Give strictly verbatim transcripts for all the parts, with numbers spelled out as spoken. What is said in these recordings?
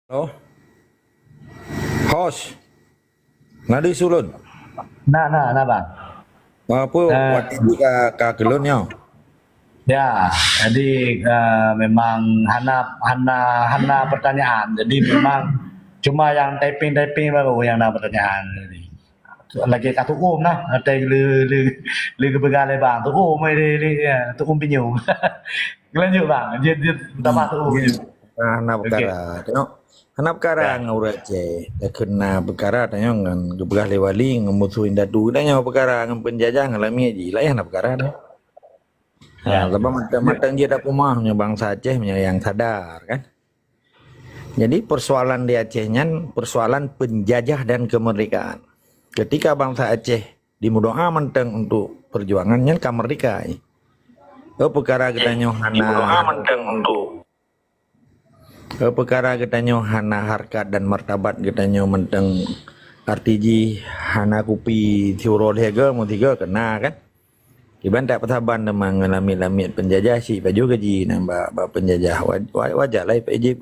Halo. Hos. Na di ulôn. Na, na, na, Bang. Apa, eh, waktu ka, ka keu lôn nyoe? Ya, jadi, eh, memang hana, hana, hana pertanyaan. Jadi memang cuma yang typing-typing baru yang na pertanyaan. Lagèe ka tu'um nah, atai le, le, le geupeugah lé Bang, tu'um, eh, le, le, ya, tu'um pinyum. Lanjut, Bang. Jeuet, jeuet, tambah tu'um. Ah, hana perkara. Tengok, hana perkara ngon ureueng Aceh. Takheun na perkara tanyoe ngon geupeugah lé wali ngon musoh indatu. Tanyoe perkara ngon penjajah ngon lamiet jih. Laén hana perkara dah. Ya, sebab mantong, mantong jeuet tapeugah nyoe bansa Aceh meunyoe nyang sadar, kan? Jadi, persoalan di Aceh nyan persoalan penjajah dan kemerdekaan. Ketika bansa Aceh dimeudoa mantong untuk perjuangan nyan ka merdeka. Oh, peukara geutanyoe hana, eh, peukara geutanyoe hana harkat dan martabat geutanyoe mantong, arti jih hana kupi siuroe lhèe goe, meusigoe keuna, kan? Kiban that peusaban teuma ngon lamiet-lamiet penjajah, si pajoh gaji nan bak, bak penjajah. Wa-, wa-, wajar lah dipeujép,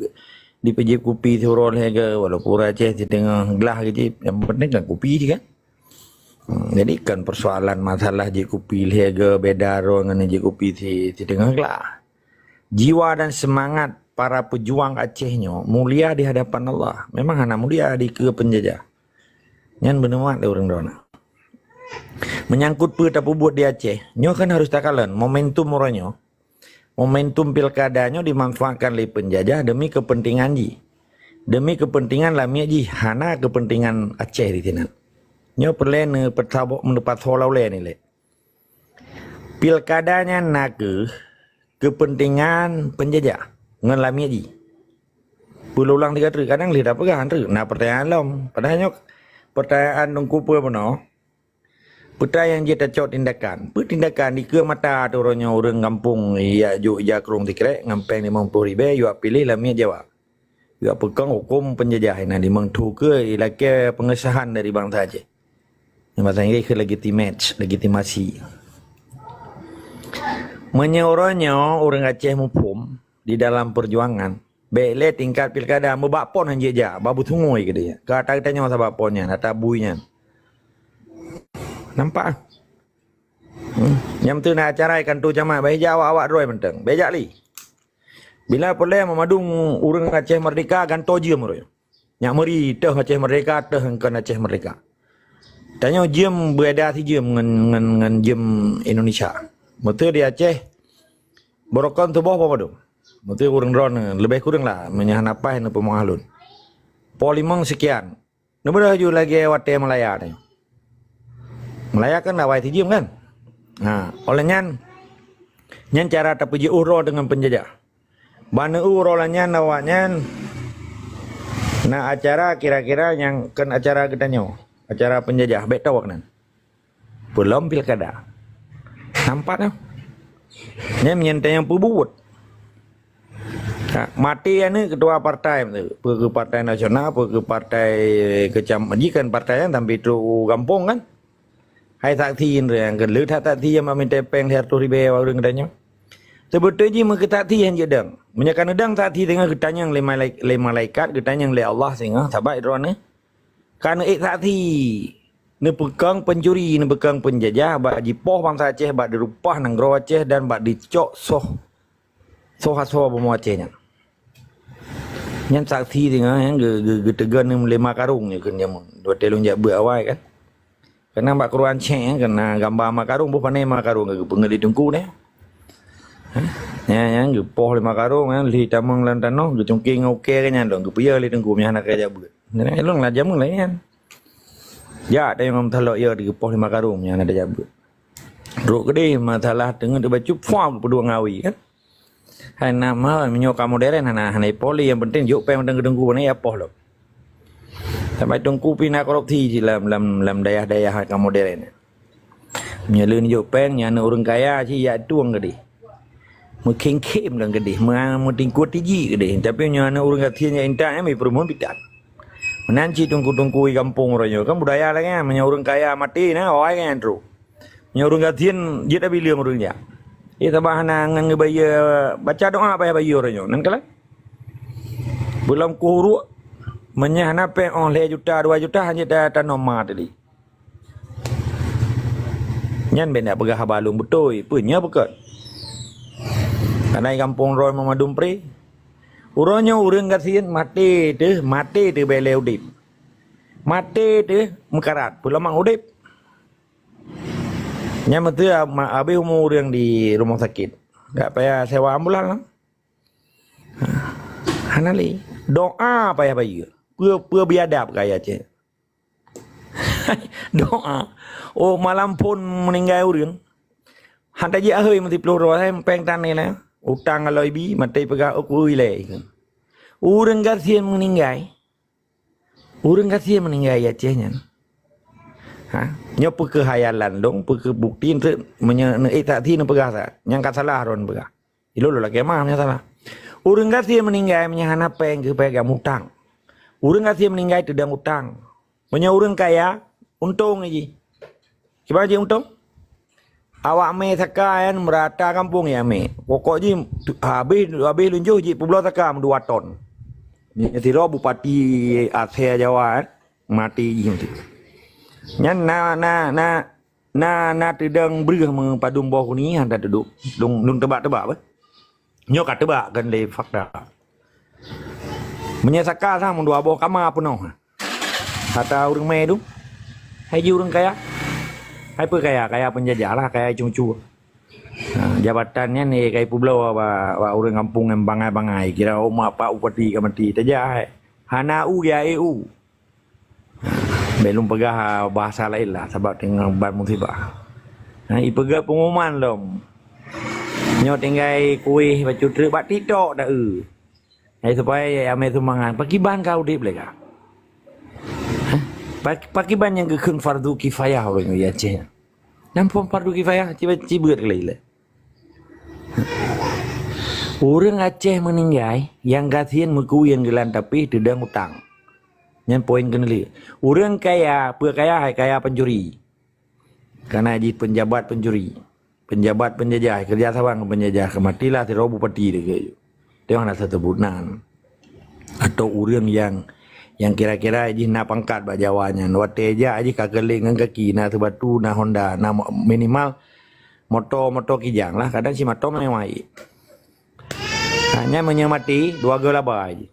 dipeujép kupi siuroe lhèe goe, walaupun ureueng Aceh siteungoh glah gaji, yang penting kan kupi jih kan. Hmm, jadi kan persoalan masalah jép kupi lhèe goe beda droe ngon jép kupi si, siteungoh glah. Jiwa dan semangat para pejuang Aceh nyoe mulia di hadapan Allah. Memang hana mulia dikeue penjajah. Nyan beuneumat lé ureueng droeneuh. Menyangkut peue tapeubuet di Aceh, nyoe kan harôh takalon momentum uroe nyoe. Momentum pilkada nyoe dimanfaatkan lé penjajah demi kepentingan jih. Demi kepentingan lamiet jih, hana kepentingan Aceh di sinan. Nyoe peureulèe neupeutabok, neupeusoe ulèe nilai. Pilkada nyan nakeuh kepentingan penjajah ngon lamiet jih. Peululang tiga treuk, kadang lheueh tapeugah treuk, na pertanyaan lom. Padahai nyoe pertanyaan Teungku peue bunoe, peue nyang jeuet tacok tindakan? Peue tindakan dikeue mata teuh uroe nyoe ureueng gampông jak jok ija krueng sikrek ngon péng limong ploh ribèe, jak piléh lamiet Jawa. Jak peukong huköm penjajah inan limong thôn keu ilakèe pengesahan dari bansa Aceh. Nyang bahasa Inggris keu legitimate, legitimasi. Meunyoe uroe nyoe ureueng Aceh muphom di dalam perjuangan, bèk lé tingkat pilkada, meubak pon han jijak, ba beusungui keudéh. Ka ata geutanyoe sabab pon nyan, ata bui nyan. Nampak? Hmm. Nyang teuh na acara i kantô camat, bah ija awak-awak droe mantong. Bèk jak lé. Bila peureulèe meumandum ureueng Aceh Merdeka gantoe jeuem uroe nyoe. Nyak meuri teuh Aceh Merdeka, teuh kon Aceh Merdeka. Tanyoe jeuem beueda sijeuem ngon, ngon, ngon jeuem Indonesia. Meuseu di Aceh, beurokon tuboh padum. Meuseu ureueng droeneuh leubeh kureueng lah, meunyoe hana paih neupeumeu'ah lôn. Po limong sekian. Neubeudôh ju lagèe watèe Malaya nyoe. Malaya kan awai sijeuem kan? Ha, óh lheueh nyan, nyan cara tapeujiôh droe deungon penjajah. Ban uroe nyan awaknyan na acara kira-kira nyang kon acara geutanyoe, acara penjajah, bèk tawak nan. Peulom pilkada. Nampak kan? Nyan meunyoe tanyoe peubuet. Ha, maté aneuk ketua partai, peue keu partai nasional, peue keu partai keucam-, jih kan partai nyan sampai trok u gampông kan? Hai saksi indri nyang keu lheueh that saksi nyang bak mita péng lhèe reutôh ribèe bak ureueng geutanyoe. Seubeutôi jih meukeu saksi han jeuet dong. Meunyoe ka neudong saksi singoh geutanyong lé malai-, lé malaikat, geutanyong lé Allah singoh, sabab droeneuh ka neuék saksi. Neupeukong pencuri, neupeukong penjajah, bak jipoh bansa Aceh, bak direupah nanggroe Aceh dan bak dicok soh soe-soe bumoe Aceh nyan. Nyan saksi singoh nyang geu-, geu-, geuteugon lé ma karong nyoe kheun jameun. Watèe lôn jak beuet awai kan. Keunan bak Quran cek kan, na gamba ma karong, boh pané ma karong geupeungeut lé teungku nyan. Hah? Nyan, nyan geupoh lé ma karong nyan, lheueh tamong lam tanoh, geucungkeng ngon ukèe nyan lom, geupeuyô lé teungku meunyo hana ka jak beuet. Nyan lôn lah jameun lagèe nyan. Jak tayong lam talok yö digeupoh lé ma karong meunyo hana ka jak beuet. Trok keudéh masalah teungeut bacut, pah geupeuduek ngon awé kan. Hai na ma, meunyoe ka modern hana, hana ipoh lé, nyang penting jok péng mantong keu teungku, bak nyan ya poh lom. Sabab teungku pih na korupsi cit lam, lam, lam dayah-dayah ka modern. Meunyoe lheueh jok péng, nyan ureueng kaya cit jak tueng keudéh. Meukhém-khém dan keudéh, meu-, meutingkue tiji keudéh. Tapi meunyoe ureueng gasien jak intat, nyan meupeureumeun pitan. Meunan cit teungku-teungku di gampông uroe nyoe, kan budaya lagèe nyan, meunyoe ureueng kaya maté na, awai kan nyan trok. Nyoe ureueng gasien jeuet abi leueng ureueng jak. Eh, sabab hana ngon geubayeue, baca doa payah bayeue uroe nyoe. Nan kalon? Beulom kuh uruek, Meunyoe hana péng óh lhèe juta, dua juta, hana ta-, tanom ma tadi. Nyan bèk na peugah haba lôn beutôi, peue nyoe bukon. Karena di gampông droe mandum pré. Uroe nyoe ureueng gasien maté teuh, maté teuh bèk lé udép. Maté teuh meukarat, peue lom udép. Nyan meuteue ma-, abéh umu ureueng di rumoh sakét. Dak payah sewa ambulan lah. Hana lé. Doa payah bayeue. Peue, peue biadab kaya cit. Doa. Oh, malam phôn meuninggai ureueng. Hana jiak ahôi meusiplôh droe, hai péng tané na. Utang aloe bi, maté peugah, "Oh, kui lé." Ureueng gasien meuninggai. Ureueng gasien meuninggai di Aceh nyan. Ha? Nyoe peue keu khayalan dong, peue keu bukti, enteuk meunyoe neuék saksi neupeugah sa. Nyang ka salah droe neupeugah. Ilôn lôn lakèe meu'ah meunyoe salah. Ureueng gasien meuninggai meunyoe hana péng keu peugah mutang. Ureueng gasien meuninggai teudong utang. Meunyoe ureueng kaya, untông jih. Kiban jih untông? Awak mè saka nyan meurata gampông ya mè. Pokok jih tu-, habéh, habéh lôn jôh jih peubloe saka meudua ton. Nyan sidroe bupati Aceh Jawa kan, maté jih tu. Nyan na, na, na, na, na teudong breueh meupadum boh huni han tateuduek. Lôn, lôn teubak-teubak beh. Nyoe ka teubak kan lé fakta. Meunyoe saka sang meudua boh kama peunoh. Ata ureueng mè tu, hai jih ureueng kaya. Hai peue kaya, kaya peunjajah lah, kaya cuncu. Ha, jabatan nyan, eh, kai peubloe bak, bak ureueng gampông nyang bangai-bangai. Kira umat pak bupati ka maté. Tajak, hai. Hana u, ya, eh, u. Ha, bèk lôn peugah, ah, bahasa laén lah, sabab teungoh ban musibah. Ha, ipeugah pengumuman lom. Nyoe tinggai kueh bacut treuk bak TikTok dah, eh. Hai supaya ya amai sumbangan. Pakiban ka udép lé ka? Hah? Pak-, pakiban nyang geukheun fardu kifayah ureueng di Aceh nyan? Nam phon fardu kifayah, ciba-, cibeut lé ilée. Ureueng Aceh meuninggai, nyang gasien meukuyeng geulan tapi teudong utang. Nyan poin keuneulheueh. Ureueng kaya, peue kaya, hai kaya pencuri. Kana jih peunjabat pencuri. Peunjabat peunjajah, keureuja saban ngon peunjajah, ka matilah sidroe bupati lagèe nyoe. Teuh hana tateupeue nan. Atau ureueng nyang, nyang kira-kira jih na pangkat bak Jawa nyan. Watèe jak jih ka keuléng ngon kaki, na seubatu, na Honda, na mo-, minimal moto, moto kijang lah, kadang simato mewah. Ha, nyan meunyoe maté, dua goe laba jih.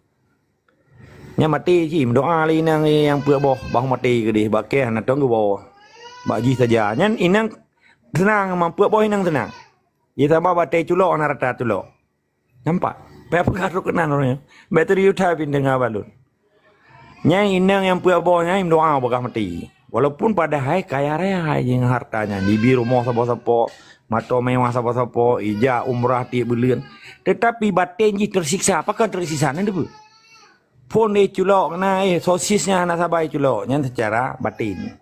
Nyan maté cit, meudoa lé inong nyang peuet boh, bah maté keudeh, bak kèe hana tong geuboh. Bak jih saja. Nyan inong seunang, ma peuet boh inong seunang. Jih sabab watèe culok hana rata culok. Nampak? Payah peugah trok keunan ureueng nyan. Bèk teurimong that pih deungon balon. Nyan inong nyang peuet boh nyan meudoa bak maté. Walaupun padahai kaya raya jih ngon harta nyan, jibi rumoh sapo-sapo, moto mewah sapo-sapo, ija umrah tiep buleuen. Tetapi baten jih teusiksa. Pakon teusiksa? Nyan teupeue? Phon lé culok na, eh, sosis nyan hana sabai culok. Nyan secara batin.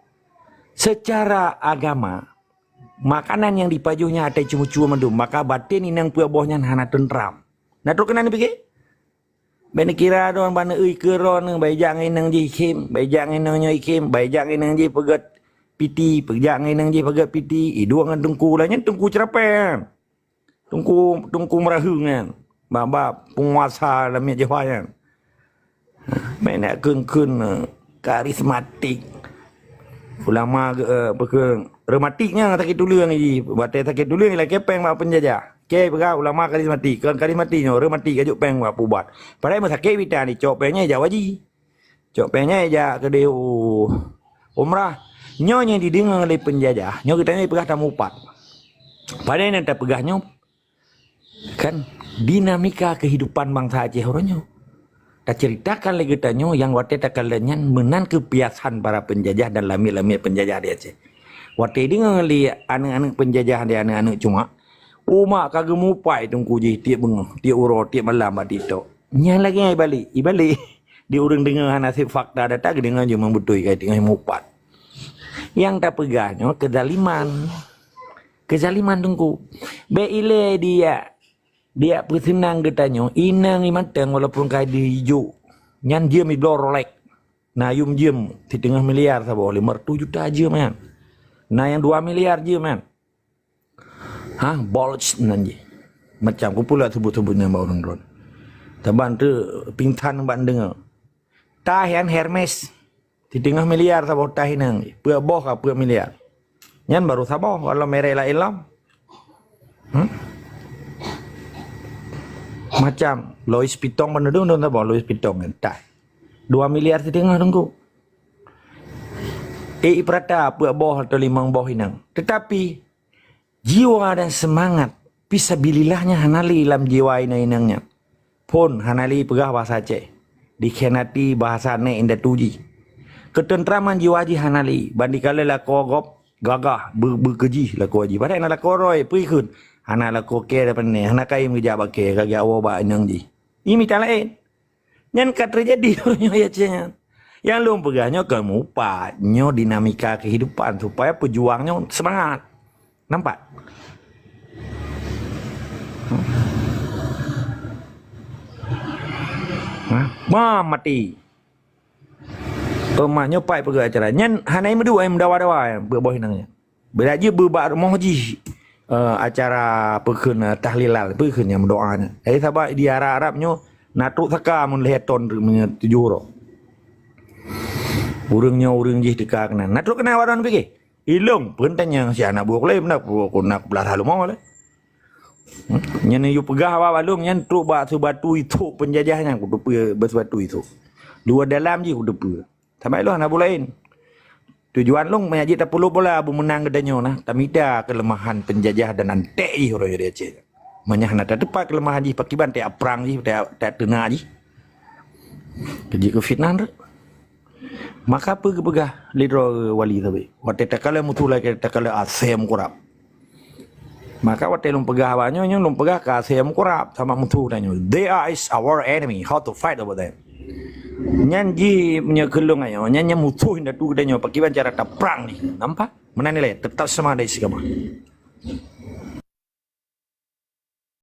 Secara agama, makanan nyang jipajoh nyan até ceumeucue mandum, maka baten inong peuet boh nyan hana teuntram. Na trok keunan pike? Bèk neukira droe bak neueu keu droe nyoe, bèk jak ngon inong jih ikhém, bèk jak ngon inong nyoe ikhém, bèk jak ngon inong jih peugèt piti, bèk jak ngon inong jih peugèt piti, iduek ngon teungku lah nyan teungku ceurapèe. Teungku, teungku meuraheueng nyan. Bak-bak peunguasa lamiet Jawa nyan. Meunan kheun-kheun, eh, karismatik. Ulama, eh, peukheun rematik nyan sakét tuleueng jih. Watèe sakét tuleueng ilakèe pèng bak peunjajah. Kèe peugah ulama karismatik. Kon karismatik nyoe, rematik ka jok pèng bak peubat. Padahai meusakét mita dicok pèng nyan ijak haji. Cok pèng nyan ijak keudeh u umrah. Nyoe nyang jideungoe lé peunjajah. Nyoe geutanyoe peugah tamupat. Padahai nyang tapeugah nyoe kan dinamika kehidupan bansa Aceh uroe nyoe. Taceuritakan lé geutanyoe nyang watèe takalon nyan meunan keuh piasan para peunjajah dan lamiet-lamiet peunjajah di Aceh. Watèe deungoe lé aneuk-aneuk peunjajah di aneuk-aneuk cumak, umak ka geumupai teungku jih tiep beungoh, tiep uroe, tiep malam bak TikTok. Nyan lagèe nyan ibalek, ibalek. Di ureueng deungoe hana sép fakta data, geudeungoe jeuet meubeutôi ka teungoh mupat. Nyang tapeugah nyoe keuzaliman. Keuzaliman teungku. Bèk ilée diak, diak peuseunang geutanyoe, inong i mantong walaupun ka dijok. Nyan jeuem ibloe Rolex. Na yum jeuem siteungoh miliar saboh, lima ratus juta jeuem nyan. Na nyang dua miliar jeuem nyan. Ha, bolch nan jih. Macam ku pula sebut-sebut nyan bak ureueng droen. Saban tu pingsan ban deungoe. Tah nyan Hermes. Siteungoh miliar saboh tah inong. Peuet boh ka peuet miliar. Nyan baru saboh, kalau merek laén lom. Hmm? Macam Louis Vuitton pun dong, dong saboh Louis Vuitton nyan tah. Dua miliar siteungoh Teungku. Eh, iprata peuet boh atau limong boh inong. Tetapi jiwa dan semangat fisabilillahnya hana lé lam jiwa inong-inong nyan. Phon hana lé peugah bahasa Aceh. Dikhianati bahasa nek indatu jih. Ketentraman jiwa jih hana lé. Bandikala lakoe gob gagah, beu-, beukeujih lakoe jih. Padahai na lakoe roi, peue ikheun? Hana lakoe kèe dapat neh, hana kayém geujak bak kèe, ka geujak woe bak inong jih. Nyan mita laén. Nyan ka teujadi uroe nyoe di Aceh nyan. Nyang lôn peugah nyoe keu mupat, nyoe dinamika kehidupan supaya pejuang nyoe semangat. Nampak? Hah? Bam mati. Peumah nyoe pai peugah acara. Nyan hana meuduek, meudawa-dawa, peuet boh inong nyan. Bila jih beubak rumoh jih, eh, acara peukheun, eh, tahlilan, peukheun nyang meudoa nyan. Jadi sabab di Arab-Arab nyoe na trok saka mun lhèe ton meunyoe tujoh uroe. Ureueng nyoe ureueng jih teuka keunan. Na trok keunan awak droen pike. Ilong pun tanyong si anak buah kulai benda ku nak belah lalu mau le. Hmm? Nyan yue peugah awak balong nyan trok bak seubatu ithok penjajah nyan kuteupeue bak seubatu ithok. Dua dalam jih kuteupeue. Sampai lôn hana bulain. Tujuan lôn meunyo jeuet tapeulo bola beumeunang geutanyoe nah, tamita keuleumahan penjajah dan antek jih uroe nyoe di Aceh. Meunyo hana tateupat keuleumahan jih, pakriban tajak prang jih, tajak, tajak teuna jih. Keujeuet keu fitnah tu. Maka peue geupeugah lé droe wali sabe? Watèe takalon musoh lagèe takalon asèe meukurab. Maka watèe lôn peugah awak nyoe, nyoe lôn peugah keu asèe meukurab sama musoh tanyoe. They are is our enemy. How to fight over them? Nyan jih meunyoe keu lôn nyoe, nyan, nyan musoh indatu geutanyoe, pakriban cara taprang jih. Nampak? Meunan ilèe, teutap seumah dari si kama.